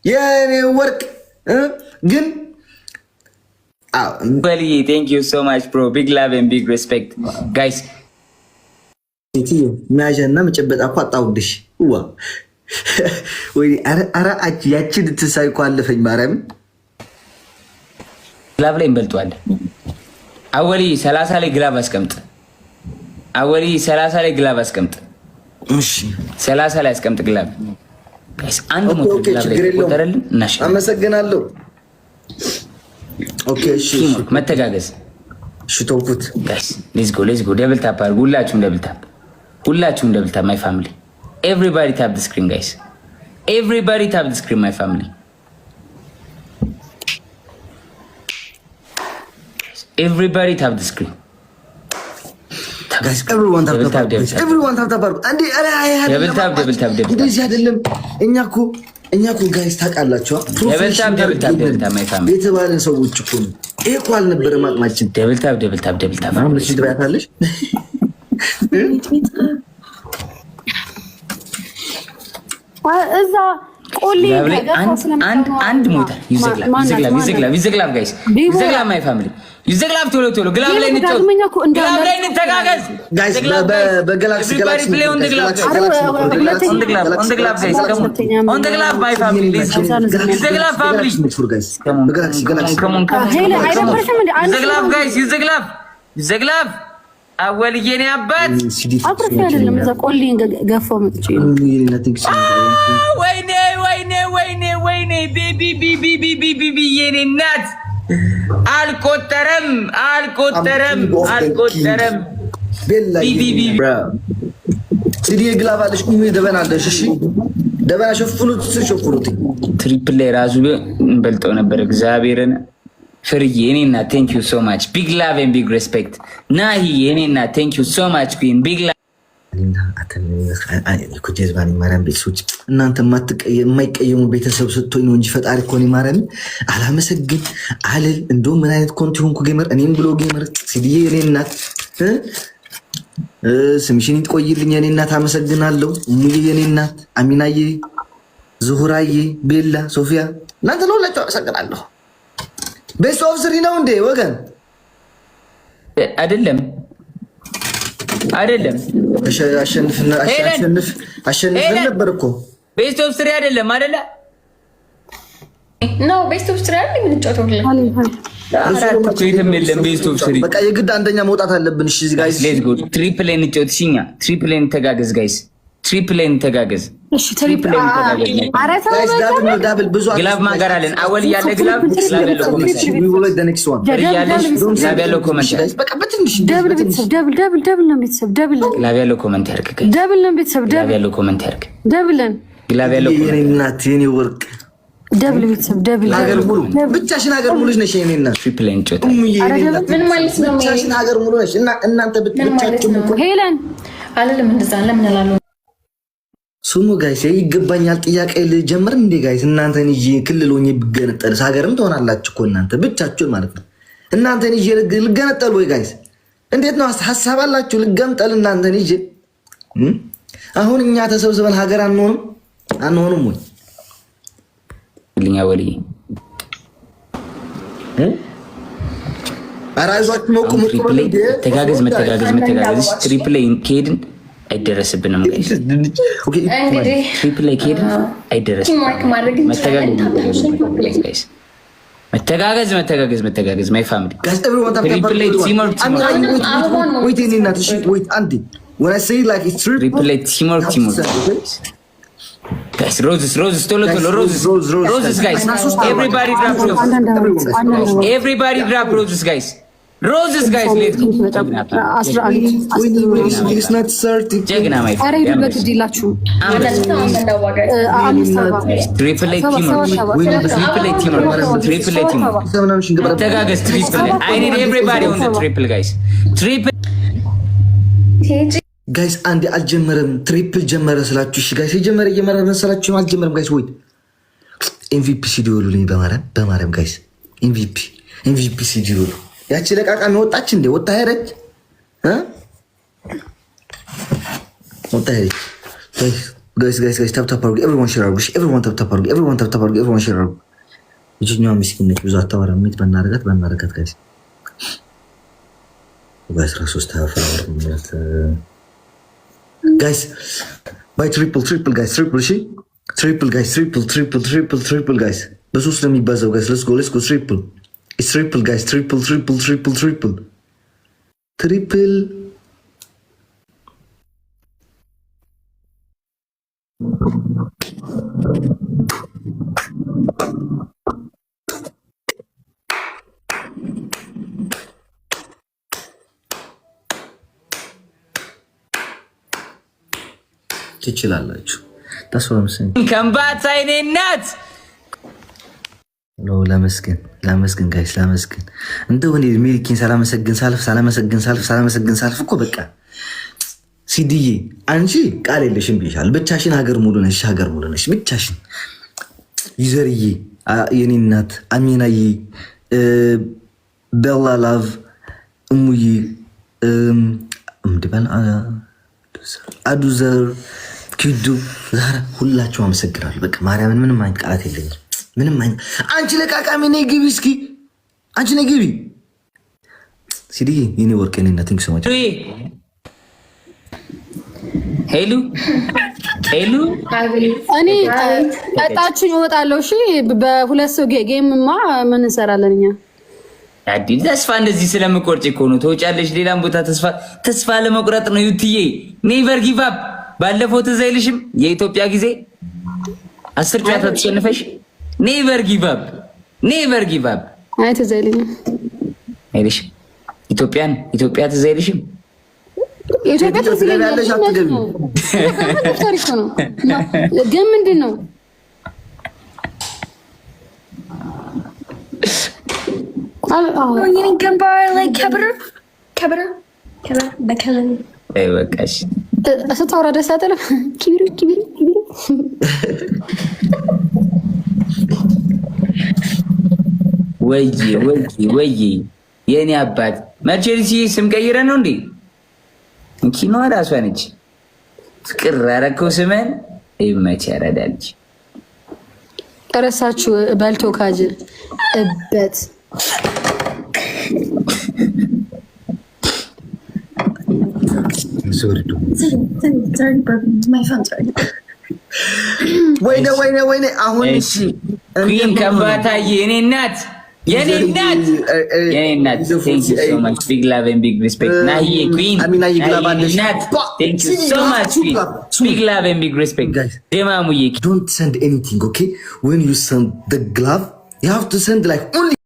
የኔ ወርቅ ግን በልዬ thank you so much bro, big love and big respect, guys. መያዣና መጨበጣ እኮ አጣሁልሽ። ዋ ወይ ኧረ ያችን ትንሳኤ እኮ አለፈኝ። ማርያምን Glove ላይ እንበልጠዋለን። አወሊ 30 ላይ glove አስቀምጥ። አወሊ 30 ላይ glove አስቀምጥ። እሺ። 30 ላይ አስቀምጥ glove, guys። አንድ ሞት glove ላይ ቆጠረልን። እናሸንፍ። አመሰግናለሁ። Okay እሺ፣ መተጋገዝ። እሺ ተውኩት። Guys, let's go, let's go። Double tap አድርጉ። ሁላችሁም double tap፣ ሁላችሁም double tap, my family. Everybody tap the screen, guys. Everybody tap the screen, my family. Everybody tap the screen. Everyone tap tap አድርጉ። እንደዚህ አይደለም። እኛ እኮ guys ታውቃላችሁ፣ የተባለን ሰዎች እኮ ነው። ይሄ እኮ አልነበረም አቅማችን። Double tap, double tap, double tap። አሁን እሺ ትበያታለሽ። እዛ ቆሌ አንድ ሞተር ዩዘግላብ ዩዘግላብ ዩዘግላብ ጋይስ ዩዘግላብ ማይ ፋሚሊ ዩዘግላብ ቶሎ ቶሎ glove ላይ እንጫወት፣ glove ላይ እንተጋገዝ። Guys, በ galaxy galaxy play on the glove, on the glove, on the glove, guys, on the glove, my family, use the glove, family. በ galaxy galaxy Come on, come on, use the glove, guys, use the glove, use the glove። አወልዬ የኔ አባት። አኩርፌ አይደለም፣ እዛ ቆሌን ገፋው መጥቼ። ወይኔ ወይኔ ወይኔ ወይኔ፣ baby, baby, baby, baby፣ የኔ እናት፣ አልቆጠረም አልቆጠረም አልቆጠረም። ሲዲ glove አለሽ፣ ቁሚ ደበና አለሽ። እሺ ደበና ሸፍኑት፣ ሸፍኑት። Triple ላይ ራሱ እንበልጠው ነበር። እግዚአብሔርን ፍርዬ የኔ እናት፣ thank you so much, big love and big respect። ናሂ የኔ እናት፣ thank you so much, queen, big love። ጀዝባን ማርያም ቤተሰቦች፣ እናንተ የማይቀየሙ ቤተሰብ ሰጥቶኝ ነው እንጂ ፈጣሪ እኮ እኔ ማርያምን አላመሰግን አልል። እንደውም ምን አይነት ኮንት ሆንኩ gamer፣ እኔም ብሎ gamer። ሲዲዬ የኔ እናት፣ ስምሽን ይቆይልኝ የኔ እናት፣ አመሰግናለሁ። እሙዬ የኔ እናት፣ አሚናዬ፣ ዝሁራዬ፣ ቤላ፣ ሶፊያ፣ እናንተ ለሁላችሁ አመሰግናለሁ። Best of three ነው እንዴ ወገን? አይደለም አይደለም። አሸንፈን ነበር እኮ። Best of three አይደለም አይደለ? ነው best of three አይደል የምንጫወተው? የትም የለም best of three። በቃ የግድ አንደኛ መውጣት አለብን። እሺ guys። Let's go፣ triple ላይ እንጫወት። እሺ እኛ triple ላይ እንተጋገዝ guys፣ Triple ላይ እንተጋገዝ። እሺ triple። Double ብዙ Glove ማጋር አለን። አወል እያለ glove glove ያለው comment እያለሽ glove ያለው comment። በቃ በትንሽ። Double ቤተሰብ፣ double, double, double ነው ቤተሰብ፣ double። Glove ያለው comment ያርግ። Double ነው ቤተሰብ፣ glove double ያለው comment ያርግ። Double ነን። Glove ያለው የኔ እናት፣ የኔ ወርቅ። Double ቤተሰብ፣ double። ሀገር ሙሉ ብቻሽን፣ ሀገር ሙሉ ነሽ የኔ እናት። Triple ላይ እንጫወት። እሙዬ የኔ እናት። ምን ማለት ነው? ብቻሽን ሀገር ሙሉ ነሽ እና እናንተ ብቻችሁን እኮ ሄለን። አልልም፣ እንደዛ ለምን እላለሁ? ስሙ guys፣ ይገባኛል ጥያቄ ልጀምር እንዴ guys? እናንተን ይዤ ክልል ሆኜ ብገነጠልስ ሀገርም ትሆናላችሁ እኮ እናንተ ብቻችሁን ማለት ነው። እናንተን ይዤ ልገነጠል ወይ guys? እንዴት ነው ሀሳብ አላችሁ? ልገንጠል እናንተን ይዤ? አሁን እኛ ተሰብስበን ሀገር አንሆንም አንሆንም ወይ? ልኛ ወልዬ። ኧረ አይዟችሁ ሞቁ ሞቁ። Triple ላይ መተጋገዝ መተጋገዝ መተጋገዝ። Triple ላይ ከሄድን አይደረስብንም guys። Triple ላይ ከሄድን አይደረስብንም። መተጋገዝ guys፣ መተጋገዝ መተጋገዝ መተጋገዝ my family። Triple ላይ teamwork። Wait የኔ እናት፣ እሺ wait አንዴ፣ when I say like it's triple Triple ላይ teamwork, teamwork guys። Roses, roses፣ ቶሎ ቶሎ roses, roses guys። Everybody drop roses, everybody drop roses, guys, roses, guys, let's go። ጀግና my ኧረ ሂዱበት፣ ግድ የላችሁም። Triple ላይ teamwork, triple ላይ teamwork, triple ላይ teamwork፣ መተጋገዝ። Triple ላይ I need everybody on the triple, guys, triple። Guys አንዴ አልጀመረም። Triple ጀመረ ስላችሁ እሺ guys፣ የጀመረ እየመረ መሰላችሁ? አልጀመረም guys። Wait, MVP ሲዲ በሉልኝ በማርያም በማርያም guys፣ MVP MVP ሲዲ በሉ። ያቺ ለቃቃሚ ወጣች እንዴ? ወጣ ሄደች እ ወጣ ሄደች guys። Guys, guys, guys, tap tap አድርጉ። Everyone share አድርጉ። Everyone tap tap አድርጉ። Everyone tap tap አድርጉ። Everyone share አድርጉ። ይችኛዋ ምስኪን ነች፣ ብዙ አታወራም። Mute በናረጋት በናረጋት guys በ13 flower ማለት guys by triple, triple guys, triple። እሺ triple guys, triple, triple, triple, triple guys። በሶስት ነው የሚባዛው guys። Let's go, let's go። Triple, triple guys, triple, triple, triple, triple, triple። ትችላላችሁ። ከምባታ የኔ እናት። ላመስግን ላመስግን guys ላመስግን። እንደው እኔ ሚልኪን ሳላመሰግን ሳልፍ፣ ሳላመሰግን ሳልፍ፣ ሳላመሰግን ሳልፍ እኮ በቃ። ሲዲዬ አንቺ ቃል የለሽም ብዬሻል። ብቻሽን ሀገር ሙሉ ነሽ፣ ሀገር ሙሉ ነሽ ብቻሽን። ዩዘርዬ የኔ እናት፣ አሜናዬ፣ ቤላ ላቭ፣ እሙዬ፣ ምድበል አዱዘር፣ ኪዱ፣ ዛራ ሁላችሁ አመሰግናለሁ። በቃ ማርያምን ምንም አይነት ቃላት የለኝም። ምንም አይነት። አንቺ ለቃቃሚ ነይ ግቢ እስኪ፣ አንቺ ነይ ግቢ። ሲዲዬ የኔ ወርቅ የኔ እናት፣ thank so much። ሄሉ ሄሉ። እኔ ቀጣችሁኝ እወጣለሁ። እሺ በሁለት ሰው game ማ ምን እንሰራለን እኛ? አዲ ተስፋ እንደዚህ ስለምቆርጭ እኮ ነው። ተውጫለሽ ሌላም ቦታ ተስፋ ተስፋ ለመቁረጥ ነው። ዩትዬ never give up። ባለፈው ትዝ አይልሽም? የኢትዮጵያ ጊዜ 10 ጨዋታ ተሸንፈሽ never give up, never give up። አይ ትዝ አይልኝም። አይልሽ ኢትዮጵያን ኢትዮጵያ ትዝ አይልሽም? ኢትዮጵያ ትዝ ይለኛል ታሪክ ነው ግን ምንድን ነው? ግንባር ላይ ከብር ከብር ከብር በከብር። በቃሽ። ስታወራ ደስ አትልም? ኪቢሩ ኪቢሩ ኪቢሩ። ወይዬ ወይዬ ወይዬ የእኔ አባት መርቼዲስ ስም ቀይረ ነው እንዴ? ኪኖ ራሷ ነች። ፍቅር አረከው ስመን ይመች ያረዳልች። ረሳችሁ በልቶ ካጅ እበት። ወይኔ ወይኔ ወይኔ! አሁን እሺ Queen ከምባታዬ የኔ እናት፣ የኔ እናት፣ የኔ እናት፣ thank you so much, big love and big respect። ናሂዬ queen አሚናዬ glove አለሽ። እናት፣ thank you so much, big love and big respect። ደማሙዬ። Don't send anything, okay? When you send the glove, you have to send like only